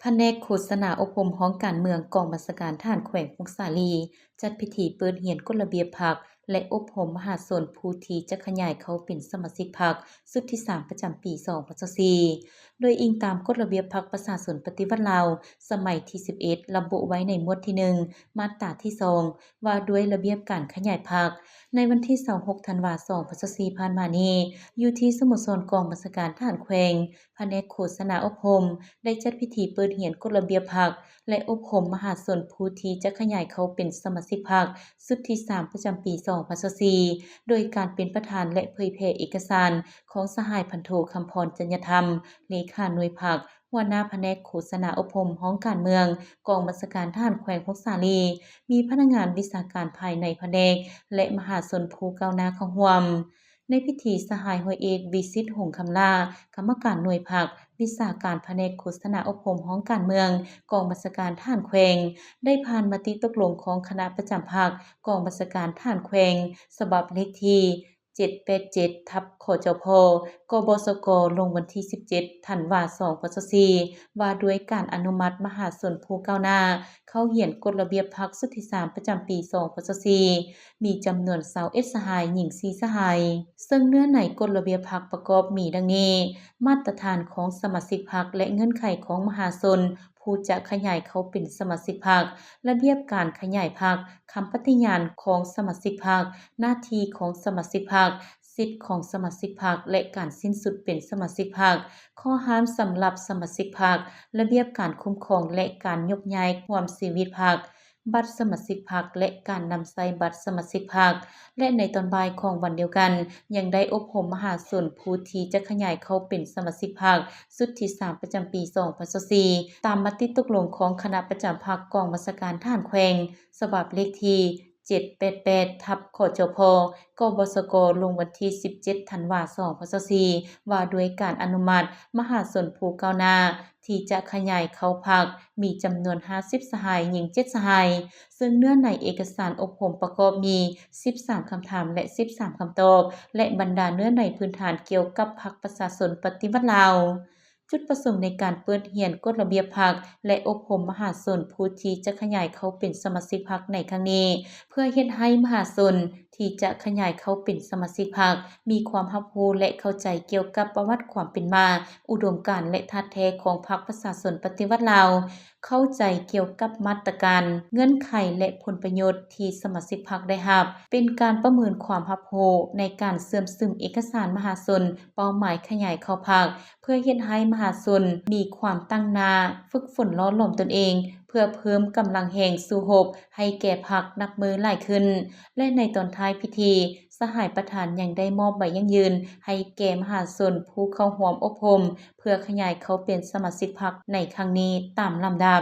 ພະແນກໂຄສະນາອົບຮົມຫ້ອງການເມືອງ ກອງບັນຊາການທະຫານແຂວງຜົ້ງສາລີ ຈັດພິທີເປີດຮຽນກົດລະບຽບພັກ ແລະ ອົບຮົມມະຫາຊົນຜູ້ທີ່ຈະຂະຫຍາຍເຂົ້າເປັນສະມາຊິກພັກຊຸດທີສາມ ປະຈຳປີສອງພັນຊາວສີ່ ໂດຍອີງຕາມກົດລະບຽບພັກປະຊາຊົນປະຕິວັດລາວ ສະໄໝທີສິບເອັດ ລະບຸໄວ້ໃນໝວດທີໜຶ່ງ ມາດຕາທີສອງ ວ່າດ້ວຍລະບຽບການຂະຫຍາຍພັກ. ໃນວັນທີຊາວຫົກ ທັນວາ ສອງພັນຊາວສີ່ ຜ່ານມານີ້ ຢູ່ທີ່ສະໂມສອນກອງບັນຊາການທະຫານແຂວງ ພະແນກໂຄສະນາອົບຮົມ ໄດ້ຈັດພິທີເປີດຮຽນກົດລະບຽບພັກ ແລະ ອົບຮົມມະຫາຊົນຜູ້ທີ່ຈະຂະຫຍາຍເຂົ້າເປັນສະມາຊິກພັກຊຸດທີສາມ ປະຈຳປີສອງພັນຊາວສີ່ ໂດຍການເປັນປະທານ ແລະ ເຜີຍແຜ່ເອກະສານຂອງສະຫາຍພັນໂທ ຄຳພອນ ຈັນຍະທຳ ເລຂາໜ່ວຍພັກ ຫົວໜ້າພະແນກໂຄສະນາອົບຮົມຫ້ອງການເມືອງ ກອງບັນຊາການທະຫານແຂວງຜົ້ງສາລີ, ມີພະນັກງານວິຊາການພາຍໃນພະແນກ ແລະ ມະຫາຊົນຜູ້ກ້າວໜ້າເຂົ້າຮ່ວມ. ໃນພິທີ ສະຫາຍຮ້ອຍເອກ ວິສິດ ຫົງຄຳລາ ກຳມະການໜ່ວຍພັກ ວິຊາການພະແນກໂຄສະນາອົບຮົມຫ້ອງການເມືອງ ກອງບັນຊາການທະຫານແຂວງ ໄດ້ຜ່ານມະຕິຕົກລົງຂອງຄະນະປະຈຳພັກ ກອງບັນຊາການທະຫານແຂວງ ສະບັບເລກທີ ເຈັດແປດເຈັດ ທັບ ຄຈພ ກບສກ ລົງວັນທີສິບເຈັດ ທັນວາ ສອງພັນຊາວສີ່ ວ່າດ້ວຍການອະນຸມັດມະຫາຊົນຜູ້ກ້າວໜ້າ ເຂົ້າຮຽນກົດລະບຽບພັກຊຸດທີສາມ ປະຈຳປີສອງພັນຊາວສີ່ ມີຈຳນວນຊາວເອັດສະຫາຍ, ຍິງສີ່ສະຫາຍ. ເຊິ່ງເນື້ອໃນກົດລະບຽບພັກປະກອບມີດັ່ງນີ້: ມາດຕະຖານຂອງສະມາຊິກພັກ ແລະ ເງື່ອນໄຂຂອງມະຫາຊົນຜູ້ຈະຂະຫຍາຍເຂົ້າເປັນສະມາຊິກພັກ, ລະບຽບການຂະຫຍາຍພັກ, ຄຳປະຕິຍານຂອງສະມາຊິກພັກ, ໜ້າທີ່ຂອງສະມາຊິກພັກ, ສິດຂອງສະມາຊິກພັກ ແລະ ການສິ້ນສຸດເປັນສະມາຊິກພັກ, ຂໍ້ຫ້າມສຳລັບສະມາຊິກພັກ, ລະບຽບການຄຸ້ມຄອງ ແລະ ການຍົກຍ້າຍຮ່ວມຊີວິດພັກ, ບັດສະມາຊິກພັກ ແລະ ການນຳໃຊ້ບັດສະມາຊິກພັກ ແລະ ໃນຕອນບ່າຍຂອງວັນດຽວກັນ ຍັງໄດ້ອົບຮົມມະຫາຊົນຜູ້ທີ່ຈະຂະຫຍາຍເຂົ້າເປັນສະມາຊິກພັກຊຸດທີສາມ ປະຈຳປີສອງພັນຊາວສີ່ ຕາມມະຕິຕົກລົງຂອງຄະນະປະຈຳພັກກອງບັນຊາການທະຫານແຂວງ ສະບັບເລກທີ ເຈັດແປດແປດ ທັບ ຄຈພ ກບສກ ລົງວັນທີສິບເຈັດ ທັນວາ ສອງພັນຊາວສີ່ ວ່າດ້ວຍການອະນຸມັດມະຫາຊົນຜູ້ກ້າວໜ້າ ທີ່ຈະຂະຫຍາຍເຂົ້າພັກ ມີຈຳນວນຫ້າສິບສະຫາຍ, ຍິງເຈັດສະຫາຍ, ເຊິ່ງເນື້ອໃນເອກະສານອົບຮົມປະກອບມີສິບສາມຄຳຖາມ ແລະ ສິບສາມຄຳຕອບ ແລະ ບັນດາເນື້ອໃນພື້ນຖານກ່ຽວກັບພັກປະຊາຊົນປະຕິວັດລາວ. ຈຸດປະສົງໃນການເປີດຮຽນກົດລະບຽບພັກ ແລະ ອົບຮົມມະຫາຊົນຜູ້ທີ່ຈະຂະຫຍາຍເຂົ້າເປັນສະມາຊິກພັກໃນຄັ້ງນີ້ ເພື່ອເຮັດໃຫ້ມະຫາຊົນ ທີ່ຈະຂະຫຍາຍເຂົ້າເປັນສະມາຊິກພັກ ມີຄວາມຮັບຮູ້ ແລະ ເຂົ້າໃຈກ່ຽວກັບປະຫວັດຄວາມເປັນມາ, ອຸດົມການ ແລະ ທາດແທ້ຂອງພັກປະຊາຊົນປະຕິວັດລາວ, ເຂົ້າໃຈກ່ຽວກັບມາດຕະການ, ເງື່ອນໄຂ ແລະ ຜົນປະໂຫຍດທີ່ສະມາຊິກພັກໄດ້ຮັບ, ເປັນການປະເມີນຄວາມຮັບຮູ້ໃນການເຊື່ອມຊຶມເອກະສານມະຫາຊົນເປົ້າໝາຍຂະຫຍາຍເຂົ້າພັກ, ເພື່ອເຮັດໃຫ້ມະຫາຊົນມີຄວາມຕັ້ງໜ້າຝຶກຝົນຫຼໍ່ຫຼອມຕົນເອງ ເພື່ອເພີ່ມກຳລັງແຮງສູ້ຮົບໃຫ້ແກ່ພັກນັບມື້ຫຼາຍຂຶ້ນ ແລະ ໃນຕອນທ້າຍພິທີ ສະຫາຍປະທານຍັງໄດ້ມອບໃບຢັ້ງຢືນໃຫ້ແກ່ມະຫາຊົນຜູ້ເຂົ້າຮ່ວມອົບຮົມ ເພື່ອຂະຫຍາຍເຂົ້າເປັນສະມາຊິກພັກໃນຄັ້ງນີ້ຕາມລຳດັບ.